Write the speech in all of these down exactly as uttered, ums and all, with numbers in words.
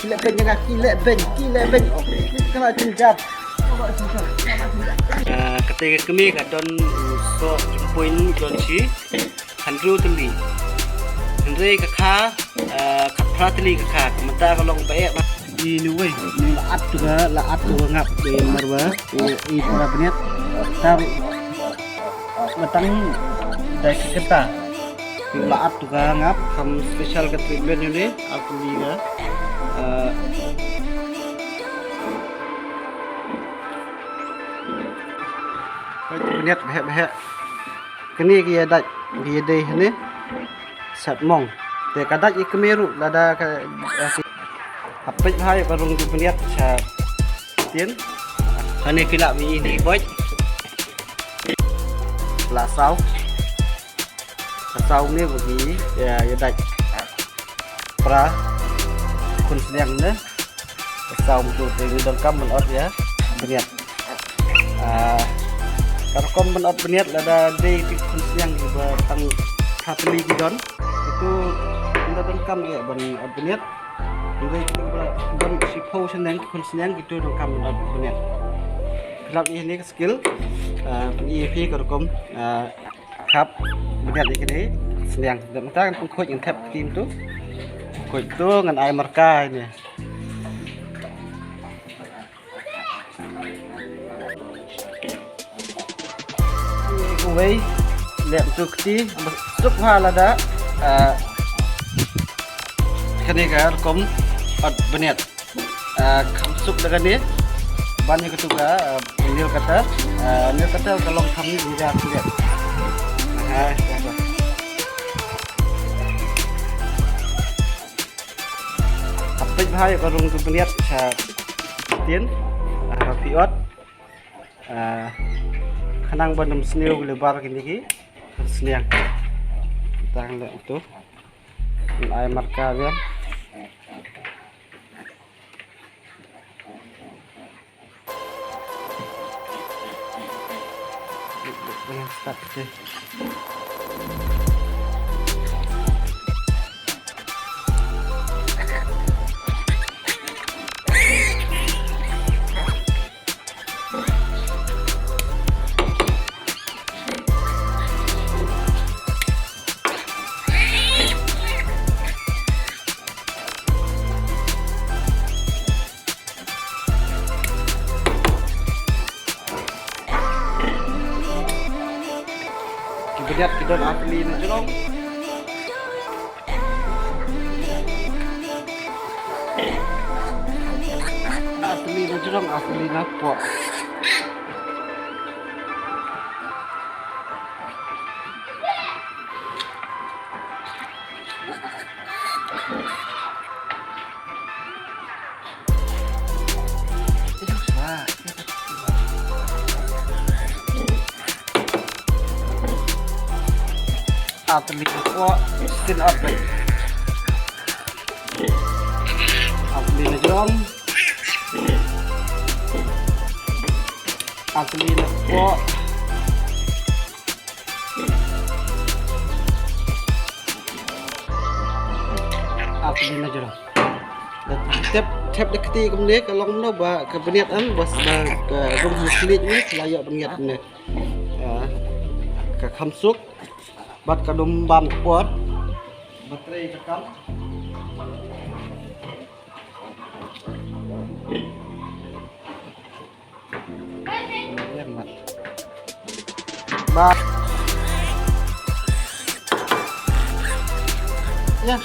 Ki leh beiñ, ki leh beiñ, ki leh beiñ. Oh, kaba jingjam. Ah, kata ka kmie ka don soh jingpuin, don shi hynriew tylli. Hynrei ka kha, ah, khatphra tylli ka kha. Ka mynta ka long ba eh ba. Ïa ni wei, ni la at tu ka, la at tu ka ngap, eh, marwa, eh, eh, para bniat. Tam Batang dai ki kata. Ki la at tu ka ngap, kham special ka treatment ïa ni, aku ni ka. Eh, ka bniat bhek bhek. Kane ki ïa dai, ki ïa dai hane. Sat mong. Te ka dai ïa kmie ruh lada ka, eh, ki. Hap peit bha ïa ka rung ki bniat sha tien. Hane phi lah mih ni boi. La saw. La saw ne bagi, ïa, ïa dai. Pra. Khun sniang ne. La saw mtu te ngi donkam ban ot ïa bniat. Ah, ka rukom ban ot bniat lada dei ki khun sniang kiba tang phra tylli ki don. Itu ngi donkam ïa ban ot bniat. Ngi kiba don shiphew sniang ki khun sniang kitu donkam ban ot bniat. Khlap ïa ni Skill, ah, pyn-i ïa phi ka rukom, ah, khap bniat ïa kine sniang. Dep mynta ngan pynkhuid, ngan thep kti tu. Khuid tu ngan ai marka ïa ni. Uwei lep tu kti suk ha lada, ah, kane ka rukom ot bniat. Ah, kham suk da kane. Ban ïa katu ka, ah, nail cutter. Ah, nail cutter ka long kham ni da kane. Ah, ya, ya. Hap peit bha ïa ka rung ka bniat sha tien. Ah, phi ot. Ah, khnang ban ym sniew ki lebar kine ki sniang. Tang leh tu. Ai marka biang. Start, okay. Ki bniat ki don ar tylli na jrong. Ar tylli na jrong, ar tylli na poh. Ar tylli na poh, sien ar tylli. Ar tylli na jrong. Ar tylli na poh. Ar tylli na jrong. Thep, thep da kti kumne ka long kumno ba ka bniat em, ba ka rung ha khlieh ne, la ïoh bniat ne. Ah, ka kham suk bad ka dum bam ka por. Ba trei ka kam. Ba. Ya.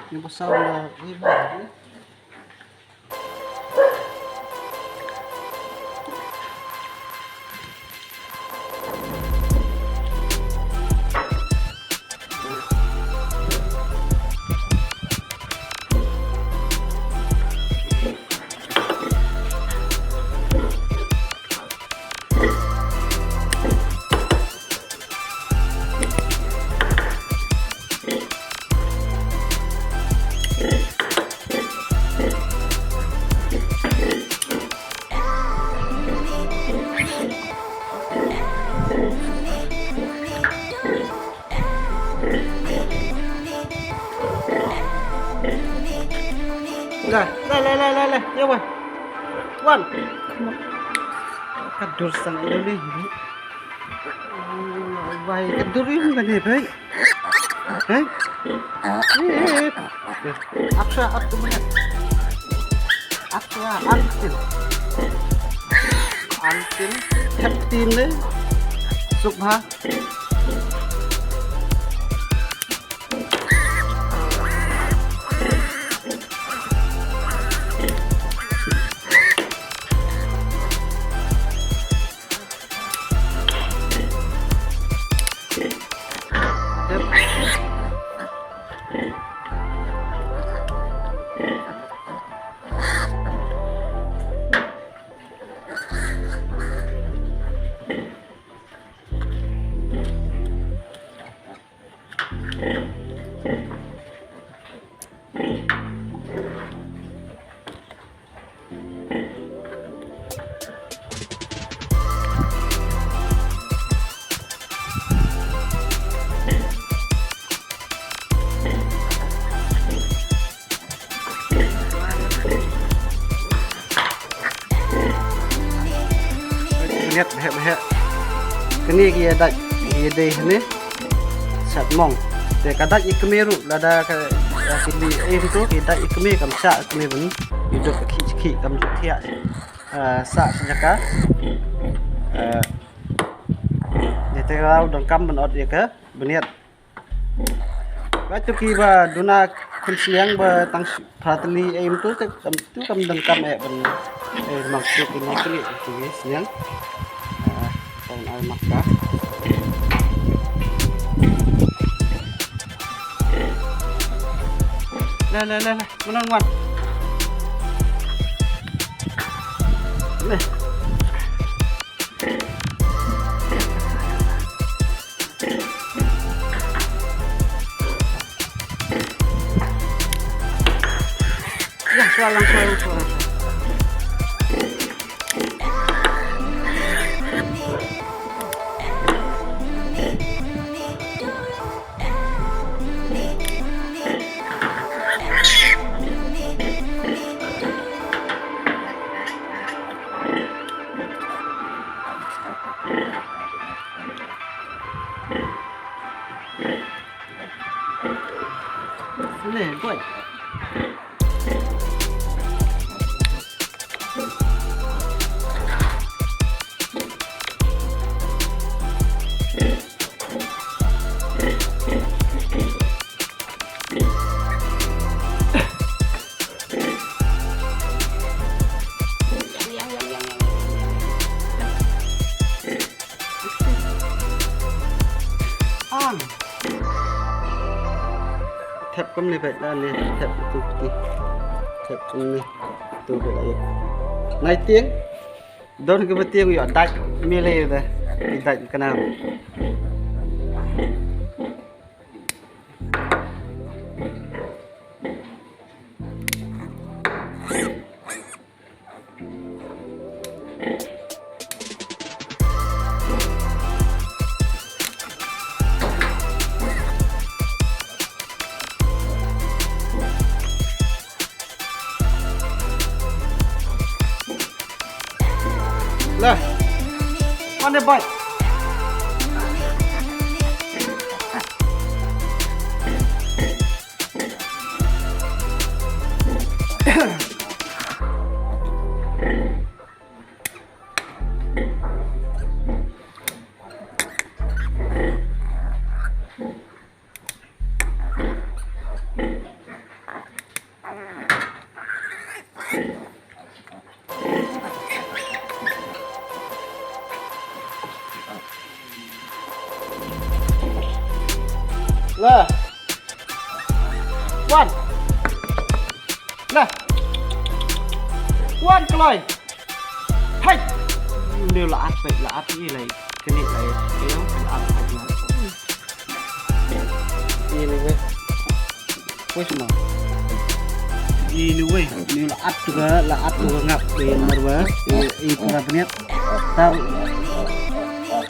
Ni ba saw na, ni ba. Lai, lai, lai, lai, lai, lai, ïa wan. Wan. Ka dur sang ïa ni. Bai, ka dur ïa ni bai. Hei. Ap sa, ap tu mana. Ap sa, ap tu. Antin, hep tin le. Suk bha. Ngiat bheh bheh. Kane ki ïa dait, ki ïa dei hangne. Sat mong. Te ka dait i kmie ruh lada ka, ka kili im tu ki dait i kmie kam shah i kmie ban. I duk ka khih khih kam duk thiah. Ah, sah sha ka. Ah, te te ka dang kam ban ot ïa ka bniat. Ba tu ki ba duna khun sniang ba tang pratli em tu te kam tu kam dang kam eh ban eh mang tu ki nai kli tu ki sniang. Ah, tang ai mak ka. La la la la, manon wan. Neh. Ang. Thep kumne bad la ne, thep tu ti. Thep kumne tu bad la. Nai tieng. Don kaba tieng ïoh dait mile da. Dait kana. Lah. Mana bai? Lah. Wan. Lah. Wan kloi. Hai. Ni la at, la at ni lai. Kini lai. Ni la at. Anyway. Wei sma. Anyway, ni la at tu ka, la at tu ka ngap ke marwa. I, i pura bniat. Tar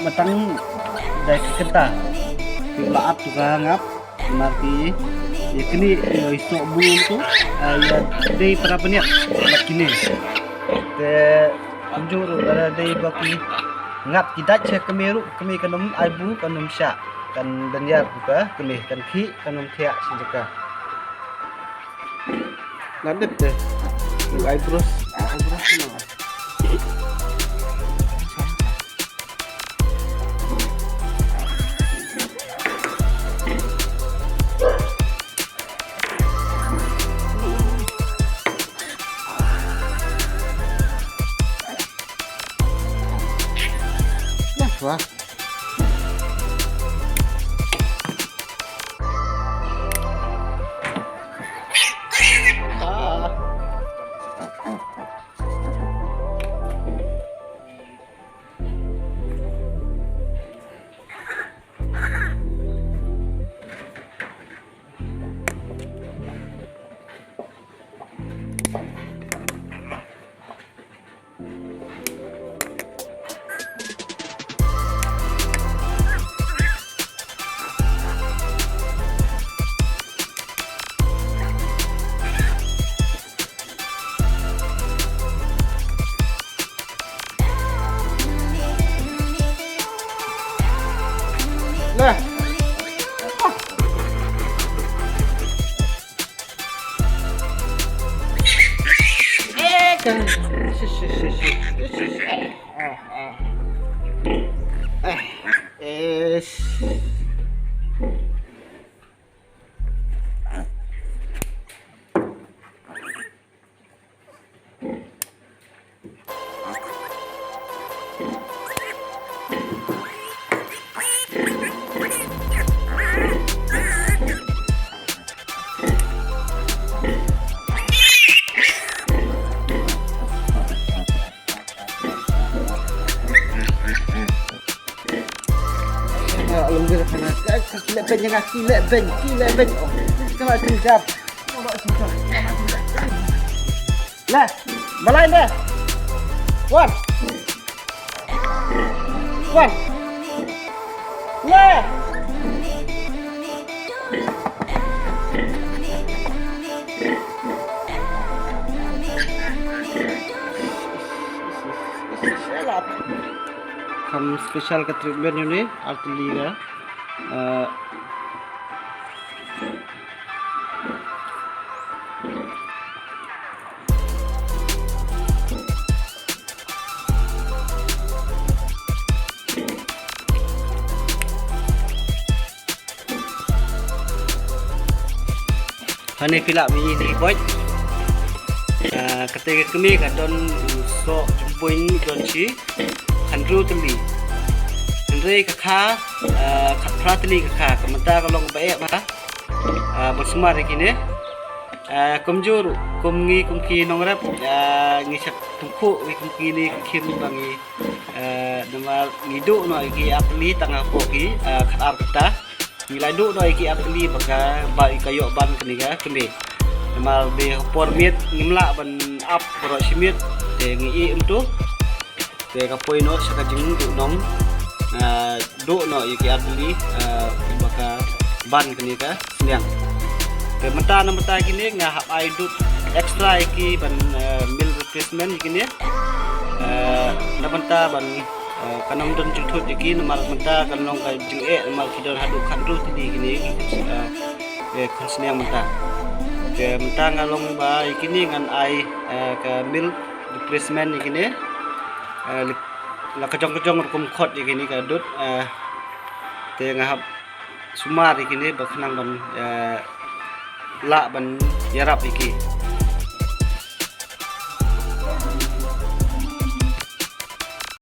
matang dai kenta. Ni la at tu ka ngap. Mar ki Ïa kine, ïa i soh bun tu, ah, ïa dei para bniat bad kine. Te kumjuh ruh lada dei ba ki ngat ki dait sha kmie ruh, kmie kan ym ai bu, kan ym shah, kan dang ïar ka kmie, kan khih, kan ym thiah shi jaka. La dep te. Ai brush, ai brush no. Lah. Eh, kan. Shi, shi, shi, shi. Shi, shi, shi. Eh, eh. Eh, eh, shi. Ah, lungkir sana. Ka, ka, ki leh beiñ, ka, ki leh beiñ, ki leh beiñ. Oh, ka ba sing jap. Ka ba sing jap. Lah, balai deh. Wan. Wan. Lah. Kham special ka treatment ïa une, ar tylli ka. Eh, Hangne phi lah ban ïohi, boy. Ah, kata ka kmie ka don u soh jumboiñ, don shi hynriew tylli. Hynrei ka kha, ah, khatphra tylli ka kha, ka mynta ka long ba eh bha. Ah, ban sumar ïa kine. Ah, kumjuh ruh kum ngi kum ki nongrep, ah, ngi shah tyngkhuh ïa kum kine ki khim ba ngi, ah, namar ngi duh noh ïa ki ar tylli tang hapoh ki, ah, khatar kynta. Ngi la duh noh ïa ki ar tylli ba ka, ba ka ïoh ban kane ka kmie. Namar ba ha por miet ngim lah ban ap baroh shi miet, te ngi ïeh kumto. Te ka poi noh sha ka jingduh nong, ah, duh noh ïa ki ar tylli, ah, ba ka ban kane ka sniang. Te mynta na mynta kine nga hap ai dud extra ïa ki ban, ah, meal replacement ïa kine. Ah, na mynta ban, ah, kan ym don jingthut ïa ki namar mynta kan long ka jingeh namar ki don haduh khathynriew tylli kine, ah, eh, khun sniang mynta. Te mynta nga long ba ïa kine ngan ai, ah, ka meal replacement ïa kine. Ah, la ka jong ka jong rukom khot ïa kine ka dud, eh, te nga hap sumar ïa kine ba khnang ban, eh, lah ban ïarap ïa ki.